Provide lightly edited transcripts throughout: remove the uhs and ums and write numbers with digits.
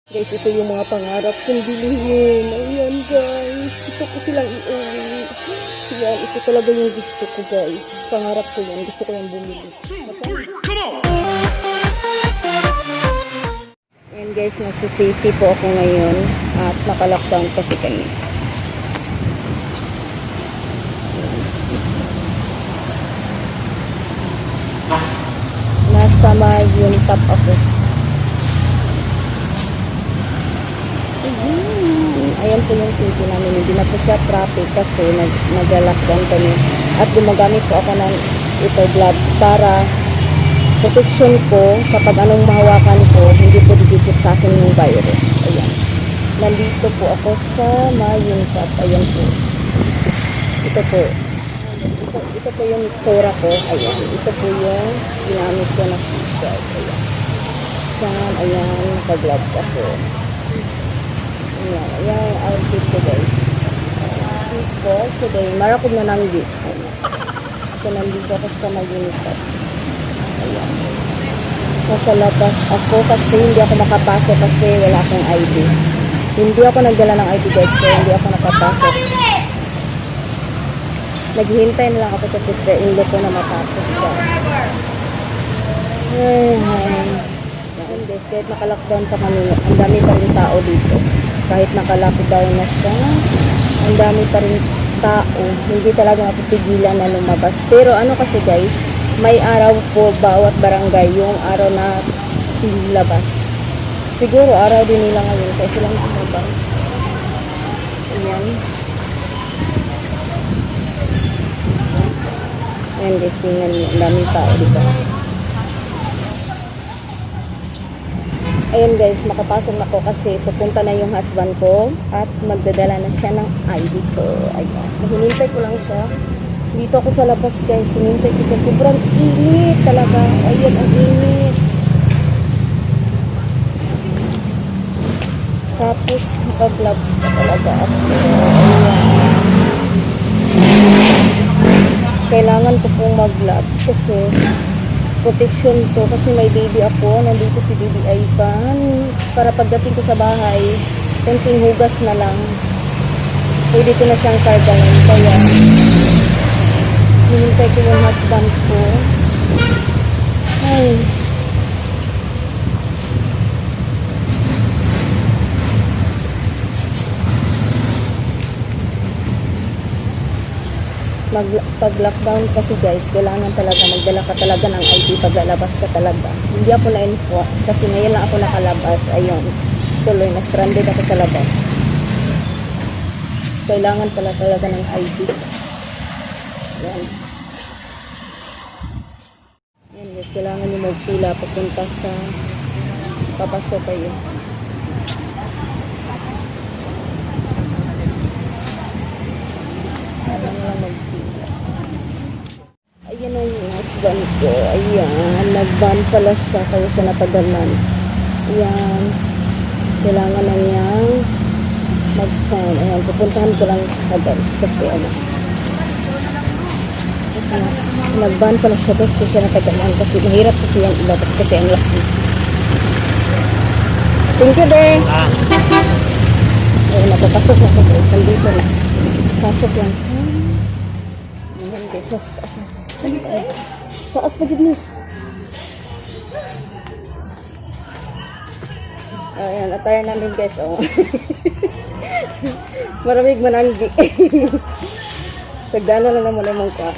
Guys, ito yung mga pangarap kong bilhin. Ayan, guys. Gusto ko silang iuwi. Ayan, ito talaga yung gusto ko, guys. Pangarap ko yan. Gusto ko yung bumili. Two, three, come on! Ayan, guys, nasa city po ako ngayon. At naka-lockdown kasi kami. Nasa Mayun Top ako. Ayan. Ayan po yung city namin. Hindi na po siya traffic kasi nag-lockdown kami. At gumagamit po ako ng ito gloves para protection ko kapag anong mahawakan ko, hindi po didikit sa akin yung virus. Ayan. Nandito po ako sa Mayun Cup. Ayan po. Ito po. Ito po yung tsura ko. Ayan. Ito po yung ginamit ko na t-shirt. Ayan. Saan? Ayan. Naka-gloves ako. Ayan. Ayan yung outfit ko, guys. Outfit ko today. Marakog na nanggi. Ayan. So, nandito ako sa Mayun Cup. Ayan. Nasa labas ako kasi hindi ako makapasok kasi wala akong ID. Hindi ako nagdala ng ID, guys, so hindi ako nakapasok. Naghihintay na lang ako sa sister-in-law ko na matapos siya. Ay, ay. Ayan, guys, kahit naka-lockdown pa kami, ang dami pa rin tao dito. Kahit naka-lockdown na siya, ang dami pa rin tao. Hindi talaga mapipigilan na lumabas. Pero ano kasi, guys, may araw po bawat barangay yung araw na labas. Siguro araw din nila ngayon kaya silang lumabas. Ayan. Ayan, guys, tingnan niyo. Ang daming tao dito. Ayun, guys, makapasok na ko kasi pupunta na yung husband ko at magdadala na siya ng ID ko. Ayan. Hinintay ko lang siya. Dito ako sa labas, guys. Hinintay ko siya. Sobrang init talaga. Ayan, ang init. Tapos, naka-gloves pa talaga ako. Ayan. Kailangan ko pong mag-gloves kasi protection to kasi may baby ako. Nandito si baby Ivan. Para pagdating ko sa bahay, konting hugas na lang. Pwede ko na siyang kargahin. Kaya, hinintay ko yung husband ko. Ay. Pag lockdown kasi, guys, kailangan talaga magdala ka talaga ng ID pag lalabas ka talaga. Hindi ako na-info kasi ngayon lang ako nakalabas. Ayun. Tuloy, na stranded ako sa labas. Kailangan pala talaga ng ID. Ayan. Ayan, guys, kailangan nyo magpila papunta sa papasok kayo. Kailangan lang magpila. Ayan na yung husband ko. Ayan. Nag-ban pala siya. Kaya siya natagalan. Ayan. Kailangan na niyang mag-sign. Ayan. Pupuntahan ko lang siya, guys. Kasi ano. Ayan. Nag-ban pala siya, guys. Kaya siya natagalan. Kasi mahirap kasi yan ilabas. Kasi ang laki. Thank you, Be. Ayan. Napapasok na ako, guys. Andito na. Pasok lang. Ayan, guys. Sa taas na. Taas pa dyan, miss. Ayan, attire namin, guys. Oh. Maramig mananggi. Sagdana lang naman yung kuan.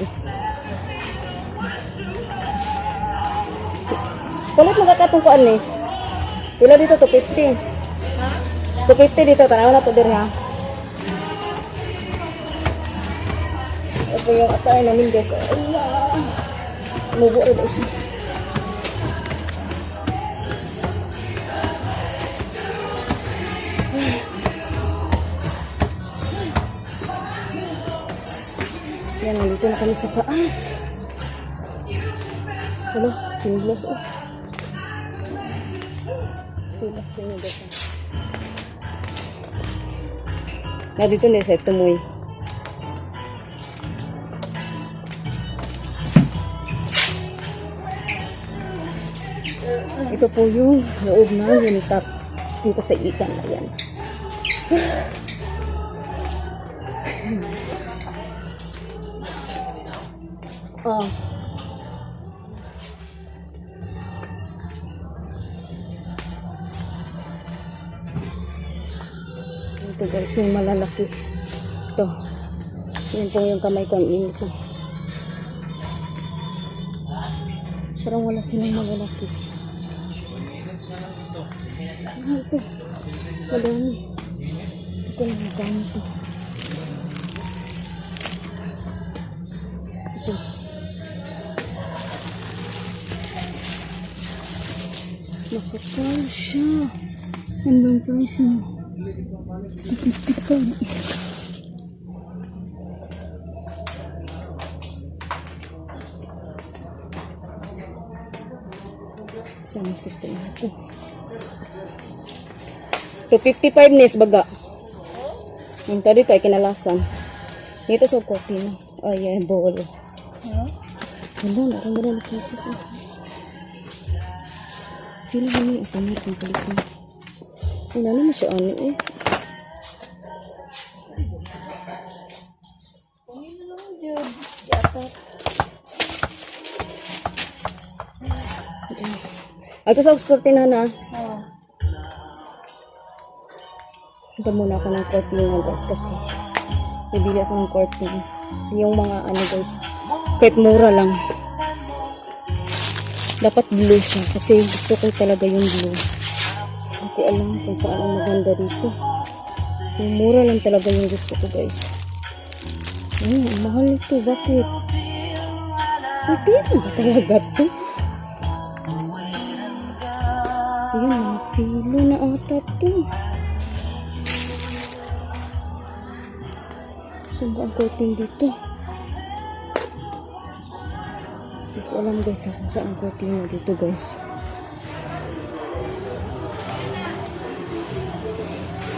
Kulit mo kakatong kuan, miss. Pila dito? 250. 250 dito. Tanaw na to din ha. Ito yung attire namin, guys. Ayan. Mubo rin siya. Yan, nandito na kami sa taas. Ano? Pinglas, oh. Kita sa inyo, guys. Nandito na sa tumoy. Ito po yung loob ng Unitap. Dito sa Ikan. Ayan. Oh. Ito guys, yung malalaki. Ito. Yan po yung kamay ko, ang init na. Parang wala silang malalaki. Ah, ito. Madami. Hindi ko alam magkano ito. Ito. Makapal siya. Ano bang price niya? 55. Saan ang system na ito? 255 nis baga. Yung to dito ay kinalasan. Dito sa kortina. Ay, ay, bowl. Wala, naroon mo na pieces. Eh. Pila kami, ito na itong palitan. Wala naman siya ano eh. Kunin na lang, Jud. Yatat. Diyan. Ay, ito sa kortina na. Oh. Punta muna ako ng kortina guys kasi bibili ako ng kortina. Yung mga ano guys, kahit mura lang. Dapat blue siya kasi gusto ko talaga yung blue. Hindi ko alam kung saan ang maganda dito. Yung mura lang talaga yung gusto ko guys. Ay, ang mahal nito. Bakit? Kortina ba talaga to? Ayun, mga filo na ata to. Saan ba ang curtain dito? Hindi ko alam guys ha, kung saan ang curtain na dito guys.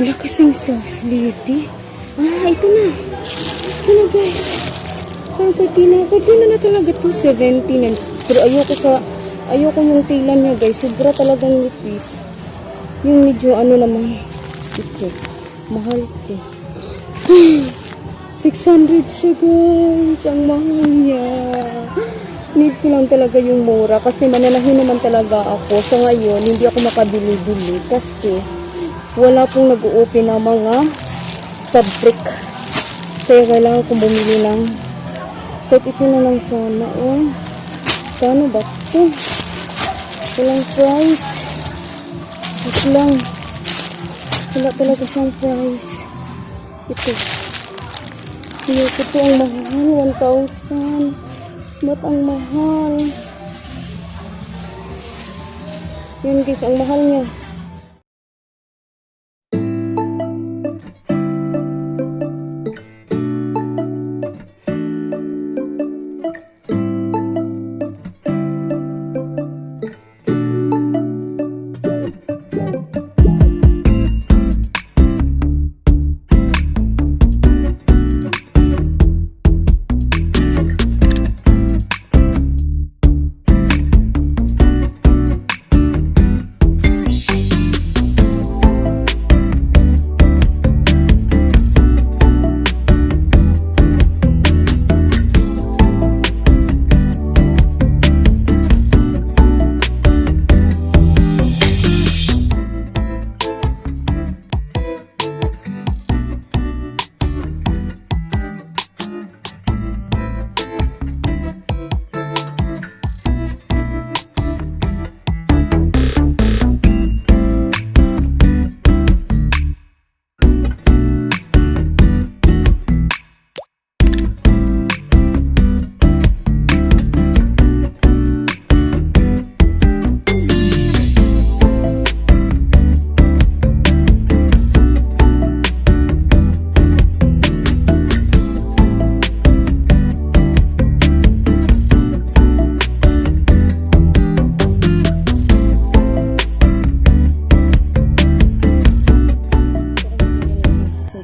Wala kasing sales lady. Ah, ito na. Ito na guys. Parang cortina. Cortina na talaga to. 17. Pero ayoko yung tila niya guys. Sobra talagang nipis. Yung medyo ano naman. Ito. Mahal to. 600 siya guys. Ang mahal niya. Need ko lang talaga yung mura kasi mananahin naman talaga ako. Sa ngayon, hindi ako makabili-bili kasi wala pong nag-open ng mga fabric. Kaya kailangan kong bumili ng kahit ito na lang sana. Oh. Kano ba ito? Walang price. Wait lang. Wala talaga siyang price. Ito. Ayoko to, ang mahal. 1,000. Ba't ang mahal? Yun guys, ang mahal niya.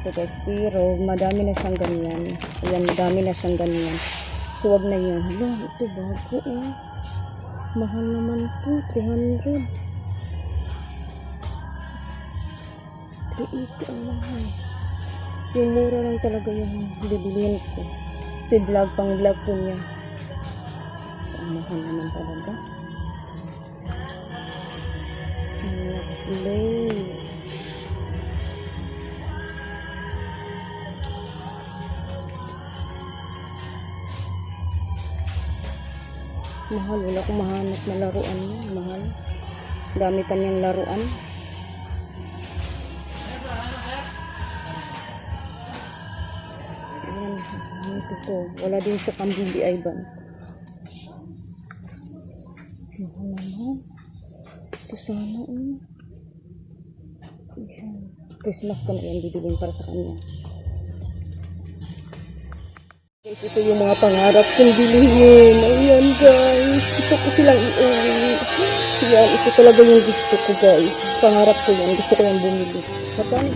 Ito guys, pero madami na siyang ganyan. Ayan, madami na siyang ganyan. So, wag na yun. Hala, ito bago eh. Mahal naman to, 300. 380 ang mahal. Yung mura lang talaga yung bibiliin ko. Si vlog, pang vlog po niya. Ang mahal naman talaga. Ang lovely. Mahal, wala akong mahanap na laruan niya. Mahal. Dami pa niyang laruan. Ayan, ito to. Wala din sa Kambili Ivan. Mahal naman. Ito sana, oh. Ayan. Christmas ko na yan bibilin para sa kanya. Guys, ito yung mga pangarap kong bilhin. Ayan, guys. Gusto ko silang iuwi. Ayan, ito talaga yung gusto ko, guys. Pangarap ko yan. Gusto ko yung bumili. Magkano?